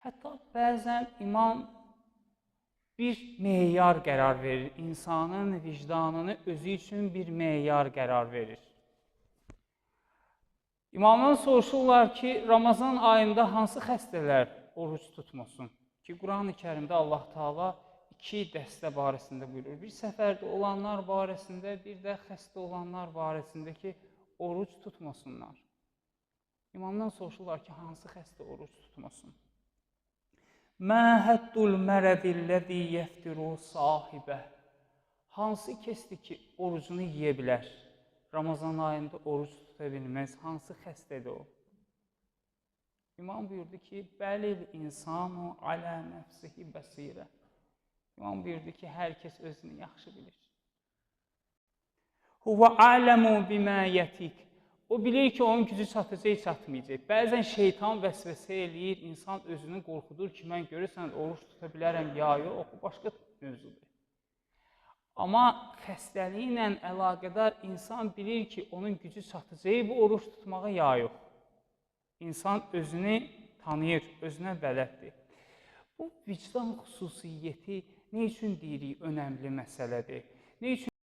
Hətta bəzən imam bir meyar qərar verir. İnsanın vicdanını özü üçün bir meyar qərar verir. İmamdan soruşurlar ki, Ramazan ayında hansı xəstələr oruc tutmasın? Ki, Quran-ı Kərimdə Allah Taala iki dəstə barəsində buyurur. Bir səfərdə olanlar barəsində, bir də xəstə olanlar barəsində ki, oruc tutmasınlar. İmamdan soruşurlar ki, hansı xəstə oruc tutmasın? Mə həddul mərədilləzi yeftiru sahibə. Hansı kəsdir ki, orucunu yeyə bilər? Ramazan ayında oruc tuta bilməz. Hansı xəstədir o? İmam buyurdu ki, bəlil insanu alə nəfsihi bəsirə. İmam buyurdu ki, hər kəs özünü yaxşı bilir. Huvə aləmu bimə yətik. O bilir ki, onun gücü çatacaq, çatmayacaq. Bəzən şeytan vəsvəsə eləyir, insan özünü qorxudur ki, mən görürsən, oruc tuta bilərəm, ya yox, o başqa mövzudur. Amma xəstəliklə əlaqədar insan bilir ki, onun gücü çatacaq bu oruc tutmağa ya yox. İnsan özünü tanıyır, özünə bələddir. Bu vicdan xüsusiyyəti nə üçün deyirik önəmli məsələdir? Nə üçün